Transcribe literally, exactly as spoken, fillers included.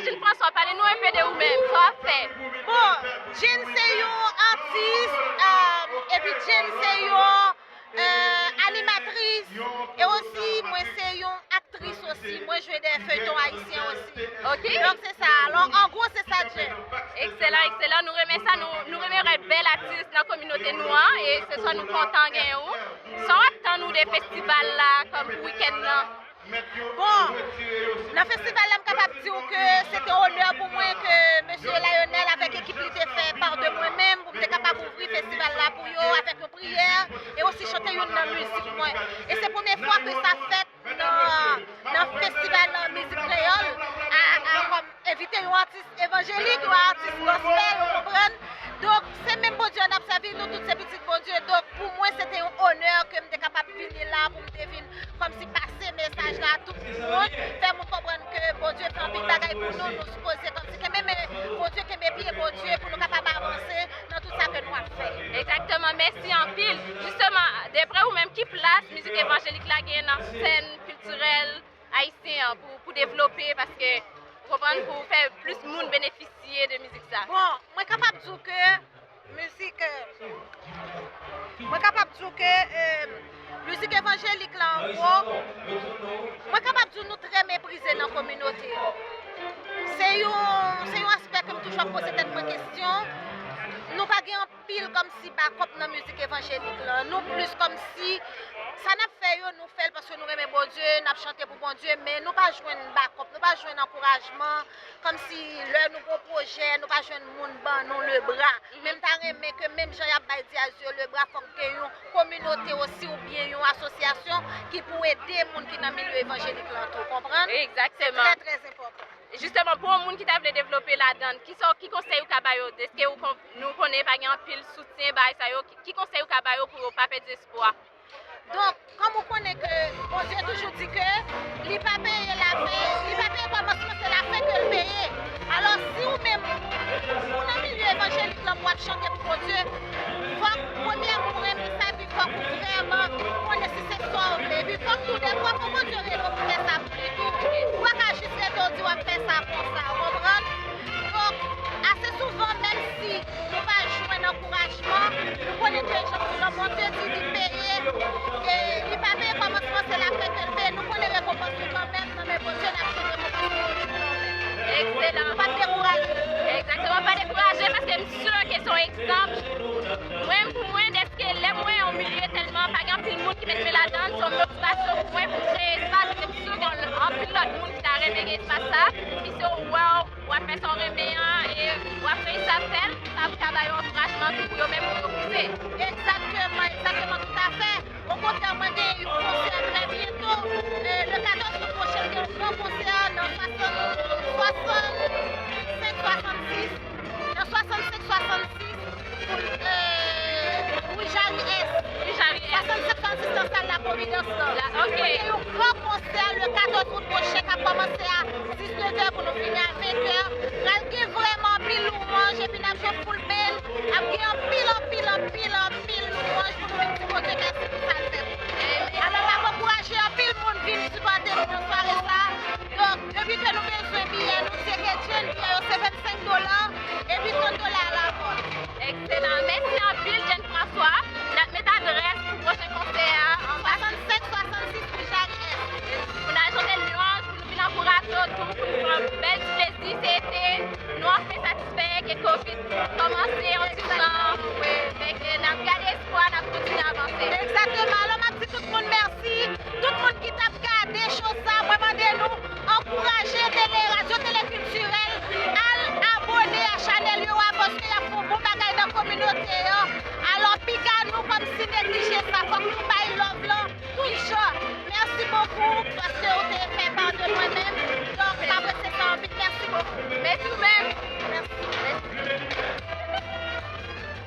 Jane François, pale nou enpe de ou menm, sa w ap fè? Bon, Jane se yon atis, euh, epi Jane se yon euh, animatris, e osi mwen se yon aktris osi. Mwen jwe de feyton ayisyen osi. Ok. Donk se sa. Alò, an gwo, se sa Jane. Ekselan, ekselan. Nou renmen sa, nou, nou renmen wè bèl atis nan kominote nou an, e se sa nou kontan genyen ou. Sa w ap tann ou de festival la, kòm pou wikenn nan? Bon, nan festival la, m kapab di w ke se te onè pou mwen ke mesye Lionel avèk ekip li te fè pa de mwen menm, pou m te kapab ouvri festival la pou yo avèk yon priyè e osi chante youn nan mizik mwen. E se premye fwa ke sa fèt nan, nan festival mizik kreyòl, a, a, kòm envite yon atis evanjelik, yon atis gospel, ou konprann? Donk, se menm Bondye a n ap sèvi, nou tout se pitit Bondye. Donk, pou mwen, se te yon onè ke m te kapab vini la, pou m te vin kòmsi pase mesaj la a tout moun, fè moun konprann ke Bondye fè anpil bagay pou nou, nou sipoze kòmsi kenbe men Bondye, kenbe pye Bondye pou nou kapab avanse nan tout sa ke nou ap fè. Egzakteman, mèsi anpil. Jisteman, dapre ou menm, ki plas mizik evanjelik la genyen nan sèn kiltirèl ayisyen an pou, pou devlope, paske, ou konprann, pou fè plis moun benefisye de mizik sa? Bon, mwen kapab di w ke mizik, euh, mwen kapab di w ke, euh, mizik evanjelik la, an gwo, mwen kapab di w nou trè meprize nan kominote an. Se yon, se yon aspè ke m toujou ap poze tèt mwen kesyon. Nou pa gen anpil kòmsi bakòp nan mizik evanjelik lan. Nou plis kòmsi sa n ap fè yo, nou fè l paske nou renmen Bondye, n ap chante pou Bondye, men nou pa jwenn bakòp, nou pa jwenn ankourajman. Kòmsi lè nou gon pwojè, nou pa jwenn moun ban nou lebra. Men m ta renmen ke menm jan y ap bay Diaz yo lebra, fòk gen yon kominote osi oubyen yon asosyasyon ki pou ede moun ki nan milye evanjelik lan tou, konprann? Egzakteman. Se trè, trè enpòtan. Jisteman, pou yon moun ki ta vle devlope ladann, ki sa, ki konsèy ou ka ba yo? Dèske ou kon-, nou konnen pa gen anpil soutyen, bagay sa yo, ki, ki konsèy ou ka ba yo pou yo pa pèdi espwa? Donk, kòm ou konnen ke Bondye toujou di ke li pa peye lafen, li pa peye kòmansman, se lafen ke l peye. Alò, si ou menm, ou nan milye evanjelik lan, w ap chante pou Bondye, fòk, premyèman, ou renmen sa, epi fòk ou vrèman konnen si se sa w vle. Epi fòk tou, dèfwa, fòk Bondye rele w pou fè sa pou li tou. Ou pa ka jis rete w di w ap fè sa konsa, ou konprann? Donk, ase souvan, menm si nou pa jwenn ankourajman, nou konnen ke jan lòm Bondye di li peye, e li pa peye kòmansman, se lafen ke l peye. Nou konnen rekonpans nou kanmenm nan men Bondye, n ap jwenn rekonpans nou kanmenm. Egzakteman. Nou pa dekouraje. Egzakteman, pa dekouraje, paske m si ke se yon egzanp. Mwen, pou mwen, dèske lè mwen yon milye tèlman, pa gen anpil moun ki met men ladan l, se yon motivasyon pou mwen pou m kreye espas, paske m si gen anpil lòt moun ki ta renmen gen espas sa, ki se w wè w ap fè sa w renmen an, e w ap reyisi ap fè l, sa pou ta ba yo ankourajman tou pou yo menm pou yo pouse. Egzakteman, egzakteman, toutafè. Okontrè, mwen gen yon konsè trè byento, e, le katòz out pwochen, gen yon gran konsè nan swasannsenk swasannsis, nan swasannsenk swasannsis, pou, e, Wi Jari S. Wi Jari S. Swasannsenk swasannsis nan sal La Providence lan. La, ok. Mwen gen yon gran konsè le katòz out pwochen k ap kòmanse a diznèf è pou nou fini a venk è. Pral gen vrèman anpil lwanj, epi n ap jwe full band. Ap gen anpil, anpil, anpil, anpil lwanj pou nou vin di Bondye mèsi pou sa l fè pou nou. Alò, m ap ankouraje anpil moun vin sipòte nou nan sware sa. Donk, depi ke nou bezwen biyè, nou se ke Jane, biyè yo se vennsenk dola, epi trant dola alavans. Ekselan. Mèsi anpil, Jane François. N ap met adrès pou pwochen konsè a anba. Swasannsenk swasannsis Wi Jari S. Pou n al chante lwanj, pou nou vin ankouraje yo tou, pou nou pran bèl ti plezi. Se ete, nou anfen satisfè ke Covid kòmanse yon ti